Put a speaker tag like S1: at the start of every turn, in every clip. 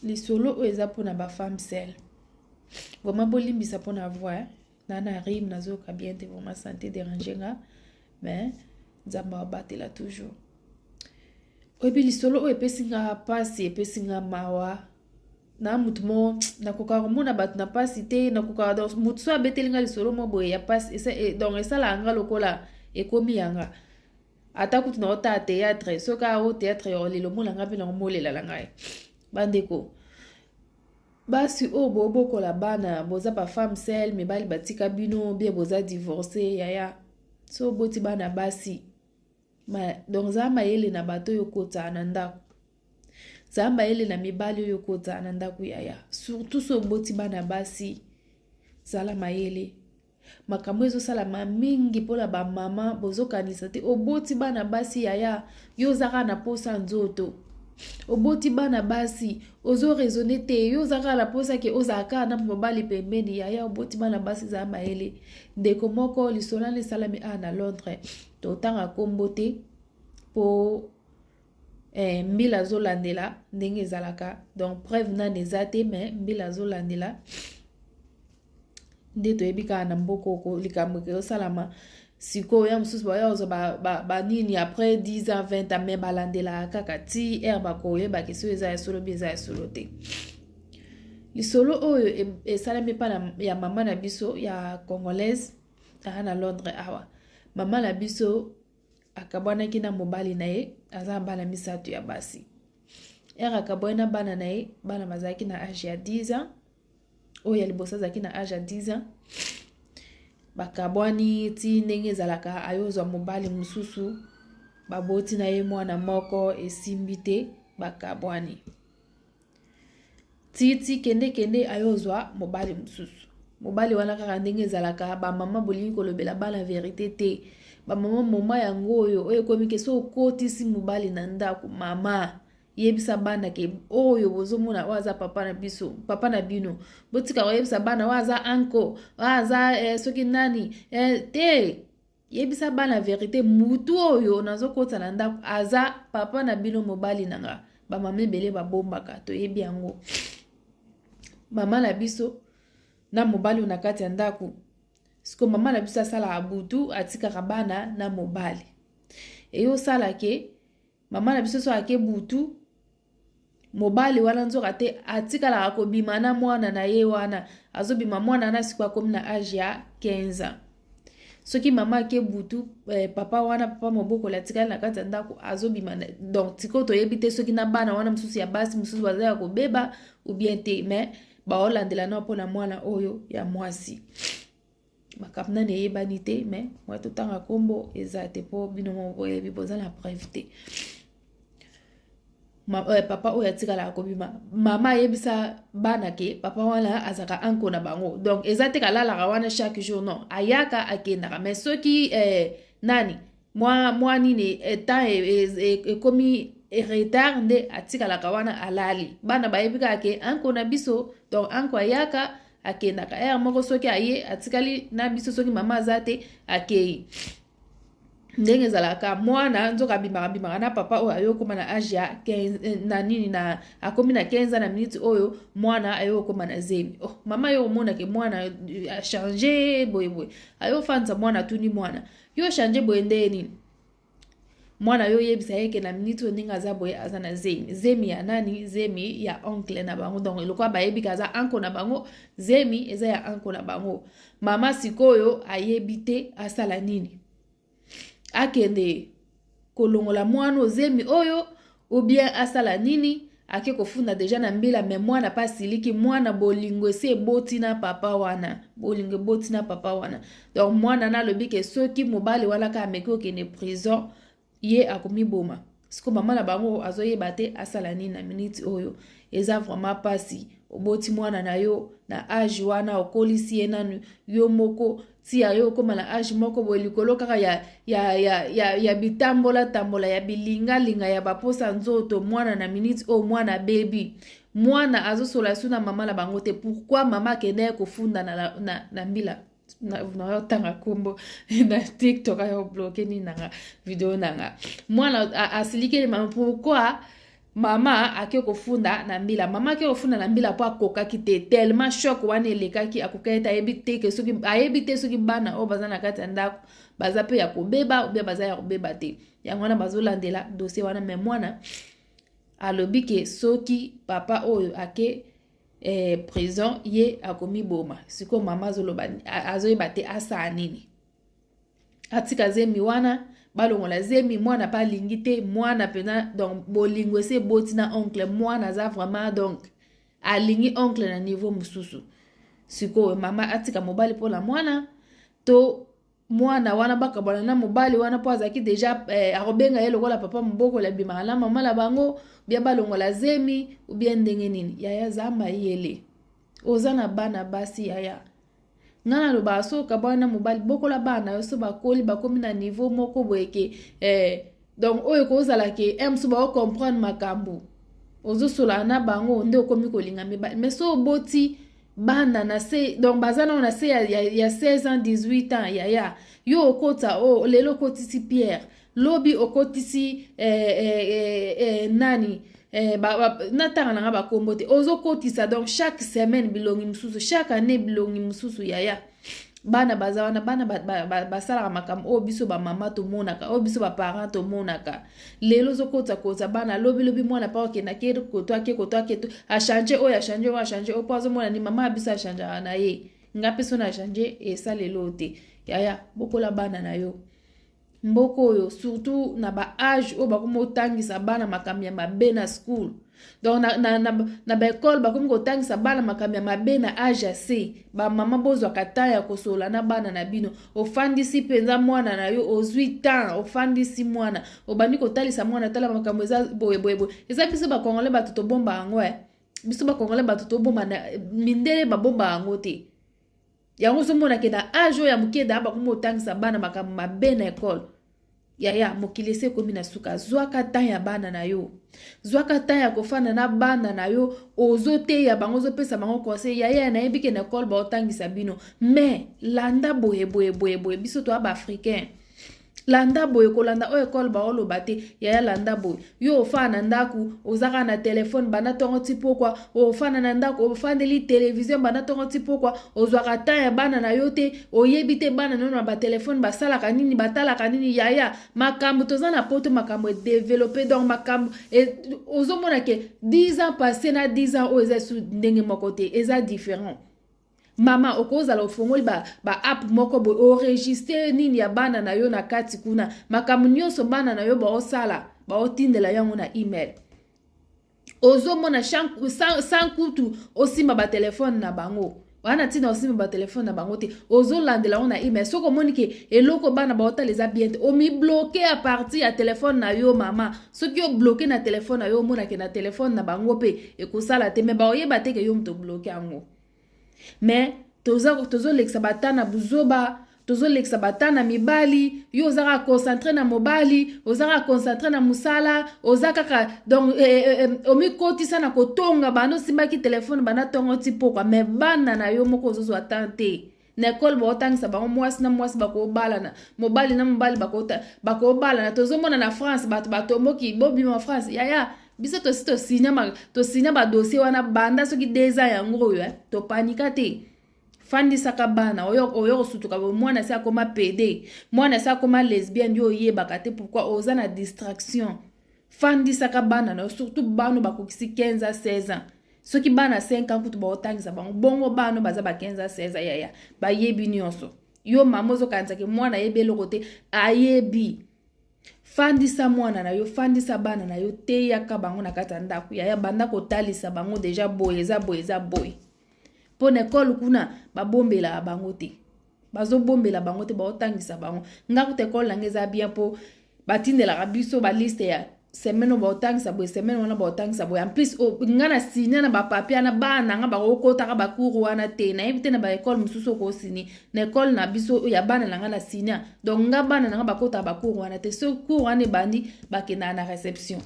S1: Lisolo oyo eza pona ba femme seule. Vraiment bolimbisa pona voix na na rime nazoyoka bien te, vraiment santé dérange nga, mais Nzambe abatela toujours. Oyebi lisolo oyo epesi nga pasi, epesi nga mawa. Na mutu mo nakokaka komona bato na pasi te, nakokaka donc mutu so abeteli nga lisolo mo boye ya pasi, donc esalaka nga lokola ekomi yanga. Ata kutu na otala théâtre, soki ao théâtre ya olelo mona nga mpe na komolela na ngai. Bandeko basi oyo bobokola bana, boza ba femme seule, mibali batika bino, bien boza divorce, yaya so oboti bana basi ma, donc za mayele na bato oyo okotaka na ndako, za mayele na mibali oyo okotaka na ndako, yaya, surtout so oboti bana basi, zala mayele. Makambo ezosalama mingi mpona bamama, bozokanisa te. Oboti bana basi, yaya, yo oza kaka na posa nzoto. Oboti bana basi, ozoraisonner te, yo oza kaka na posa ke ozala kaka na mobali pembeni. Yaya, oboti bana basi, ezala mayele. Ndeko moko, lisolo wana esalami awa na Londres, totanga nkombo te mpo mbila azolandela ndenge ezalaka, donc preuve nani eza te, mais mbila azolandela nde toyebi kaka na mboka oko likambo ekosalama sikoyo. Ya mosusu baya kozwa banini après 10 ans, 20 ans, mais balandelaka kaka ti ere bakoyebaka soki eza ya solo bi eza ya solo te. Lisolo oyo esalami epa ya mama na biso ya congolaise aa na Londres awa. Mama na biso akabwanaki na mobali na ye, aza na bana misato ya basi. Ere akabwani na bana na ye, bana bazalaki na age ya 10 ans. Oyo ya liboso azalaki na age ya 10 ans. Bakabwani ti ndenge ezalaka, ayozwa mobali mosusu, baboti na ye mwana moko, esimbi te, bakabwani. Titi kende kende, ayozwa mobali mosusu. Mobali wana kaka ndenge ezalaka, bamama bolingi kolobela bana vérité te. Bamama, moma yango oyo oyo ekomi ke so okotisi mobali na ndako, mama yebisa bana ke oyo bozomona oyo aza papa na biso, papa na bino. Botika koyebisa bana oyo aza uncle, oyo aza soki nani te. Yebisa bana vérité: mutu oyo nazokota na ndako aza papa na bino, mobali na nga. Bamama ebele babombaka, toyebi yango. Mama na biso na mobali oyo na kati ya ndako siko, mama na biso asalaka butu, atikaka bana na mobali. Eyosala ke mama na biso so ake butu, mobali wana nzoka te atikalaka kobima na mwana na ye wana. Azobima mwana na sikoyo akomi na age ya 15 ans. Soki mama ake butu, papa wana, papa mobokoli, atikali na kati ya ndako, azobima. Donc sikoyo toyebi te soki na bana wana mosusu ya basi mosusu baza ya kobeba ou bien te, mais baolandela nao mpona mwana oyo ya mwasi. Makambo nani eyebani te, mais mwa totanga nkombo eza te mpo bino moko boyebi, boza na preuve te. Papa oyo atikalaka kobima, mama ayebisa bana ke papa wana azalaka uncle na bango. Donc eza te kalalaka wana chaque jour, non, ayaka akendaka. Mais soki nani mwa nini temps ekomi retard, nde atikalaka wana alali. Bana bayebi kaka ke uncle na biso, donc uncle ayaka akendaka ere moko, soki aye atikali na biso, soki mama aza te akei. Ndenge ezalaka, mwana nzoka abimaka bimaka na papa oyo aye okóma na age ya 15 na nini na akomi na 15 ans. Na minute oyo mwana aye okóma na zemi, oh, mama yo omonake mwana achange boyeboye, aye ofandisa mwana, atuni mwana: "Yo change boye nde nini?" Mwana yo oyebisa ye ke na minute oyo ndenge aza boye aza na zemi. Zemi ya nani? Zemi ya oncle na bango. Donc lokola bayebi ke aza uncle na bango, zemi eza ya uncle na bango. Mama sikoyo ayebi te asala nini, akende kolongola mwana ozemi oyo ou bien asala nini. Ake kofunda déjà na mbila, mais mwana mpe asiliki. Mwana bolingo esi eboti na papa wana, bolingo eboti na papa wana. Donc mwana na alobi ke soki mobali wana kaka ameki okende prison, ye akomiboma. Siko mama na bango azoyeba te asala nini na minute oyo. Eza vraiment mpasi. Oboti mwana na yo na age wana, okolisi ye nanu yo moko, tia yo okóma na age moko boye, likolo kaka ya bitambola tambola, ya bilingalinga, ya baposa nzoto. Mwana na minute oyo mwana abebi, mwana azosola su na mama na bango te. Pourquoi mama akende kofunda na mbila? Naotanga nkombo na TikTok, ayo bloquer nini nanga video nanga. Mwana asilikeli mama. Pourquoi? Mama ake kofunda na mbila, mama ake kofunda na mbila mpo akokaki te, tellement choc wana elekaki, akokaki te, ayebi te ke soki ayebi te soki bana oyo baza na kati ya ndako baza mpe ya kobeba ou bien baza ya kobeba te. Yango wana bazolandela dossier wana. Mais mwana alobi ke soki papa oyo ake prison, ye akomiboma. Sikoyo mama azoloba, azoyeba te asala nini. Atika zemi wana, balongola zemi, mwana mpe alingi te. Mwana mpenza, donc bolingo esi eboti na oncle. Mwana aza vraiment, donc alingi oncle na niveau mosusu. Sikoyo mama atika mobali mpona mwana, to mwana wana bakabwana na mobali wana mpo azalaki déjà akobenga ye lokola papa mobokoli, abimaka na mama na bango, bien balongola zemi ou bien ndenge nini? Yaya, za mayele, oza na bana basi. Yaya, ngai nalobaka, so okabwana na mobali, bokola bana na yo. So bakoli, bakomi na niveau moko boye ke donc oyo kozala ke mosusu baocomprendre makambo ozosolana na bango, nde okomi kolinga mibali. Mais so oboti bana na se, donc baza nano na se ya 16 ans, 18 ans, yaya, yo okota o lelo okotisi Pierre, lobi okotisi nani, natanga nanga bakombo te. Ozokotisa donc chaque semaine bilongi mosusu, chaque année bilongi mosusu. Yaya, bana baza wana, bana basalaka makambo oyo biso bamama tomonaka, oyo biso baparent tomonaka. Lelo ozokota-kota bana, lobilobi mwana mpa okenda ke koto, ake koto, ake achange oyo, achange oyo, achange oyo, mpo azomona ni mama ya biso achangeaka na ye. Nga mpe so na change, esalelo te. Yaya, bokola bana na yo. Mboka oyo, surtout na baage oyo bakomi kotangisa bana makambo ya mabe na school, donc na baekole bakomi kotangisa bana makambo ya mabe na age ya se. Bamama, bozwaka temps ya kosolola na bana na bino. Ofandisi mpenza mwana na yo, ozwi temps, ofandisi mwana, obandi kotalisa mwana: tala, makambo eza boye boye boye. Eza biso bakongolais bato tobomba yango. Biso bakongolais bato tobomba, mindele babomba yango te. Yango ozomona ke na age oyo ya moke daa bakomi kotangisa bana makambo mabe na ekole. Yaya, mokili esi ekomi na suka. Zwaka temps ya bana na yo, zwaka temps ya kofanda na bana na yo, ozoteya bango, ozopesa bango conseil. Yaya, nayebi ke na ekole baotangisa bino, mais landa boye boye boye boye. Biso toya baafricain, landa boye, kolanda oyo ekole baoloba te. Yaya, landa boye. Yo ofanda na ndako, oza kaka na telefone banda ntongo ti pokwa. Ofanda na ndako, ofandeli télévision banda ntongo ti pokwa, ozwaka temps ya bana na yo te. Oyebi te bana na yo na batelefone basalaka nini, batalaka nini. Yaya, makambo toza na poto, makambo edéveloppe, donc makambo ozomona ke 10 ans passé na 10 ans oyo eza su ndenge moko te, eza différent. Mama, okozala ofongoli ba app moko boye, oregistre nini ya bana na yo na kati kuna. Makambo nyonso bana na yo baosala, baotindela yango na email, ozomona sans kutu osimba batelefone na bango wana. Ntina osimba batelefone na bango te, ozolandela yango na email. Soki omoni ke eloko bana baotala eza bien te, omibloquer à partir ya telefone na yo. Mama, soki obloquer na telefone na yo, omonake na telefone na bango mpe ekosala te, mais baoyeba te ke yo moto obloquer yango. Mais tozolekisa bata na buzoba, tozolekisa bata na mibali. Yo oza kaka concentré na mobali, oza kaka concentré na mosala, oza kaka donc omikotisa na kotonga. Banda osimbaki telefone banda ntongo ti pokwa, mais bana na yo moko ozozwa temps te. Na ekole baotangisa bango mwasi na mwasi bakobalana, mobali na mobali bakobalana. Tozomona na France bato batomboki, bobima France. Yaya, biso tosi tosinya badossier wana banda soki 2 ans yango oyo. Topanika te. Fandisaka bana. Oyo kosutuka, mwana asi akoma pédé, mwana asi akoma lesbienne, yo oyebaka te. Pourquoi? Oza na distraction. Fandisaka bana na yo, surtout bana bakokisi 15 à 16 ans. Soki bana 5 ans kutu baotangisa bango bongo, bana baza ba 15 à 16 ans, yaya, bayebi nyonso. Yo mama ozokanisaki mwana ayebi eloko te, ayebi. Fandisa mwana na yo, fandisa bana na yo, teyaka bango na kati ya ndako. Yaya, banda kotalisa bango déjà boye eza boye, eza boye, mpo na ekole kuna babombelaka bango te, bazobombela bango te, baotangisa bango. Nga kuta ekole nanga eza bien, mpo batindelaka biso baliste ya semaine oyo baotangisa boye, semaine wana baotangisa boye. En plus nga na sinya na bapapier wana, bana nanga bakokotaka bacours wana te. Nayebi te na baekole mosusu okosini. Na ekole na biso ya bana na nga na sinya, donc nga bana nanga bakotaka bacours wana te. So cours wana ebandi, bakendaka na réception,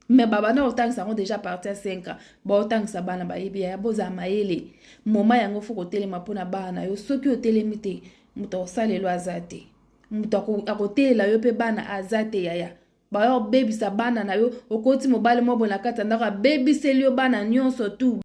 S1: mais babanda kotangisa yango déjà partir ya 5 ans, baotangisa bana, bayebi. Yaya, bozala mayele. Moma yango fo kotelema mpona bana na yo. Soki otelemi te, moto akosalelo aza te, moto akotelela yo mpe bana aza te. Yaya. Baya kobebisa bana na yo. Okoti mobali moko boye na kati ya ndako, abebiseli yo bana nyonso tu.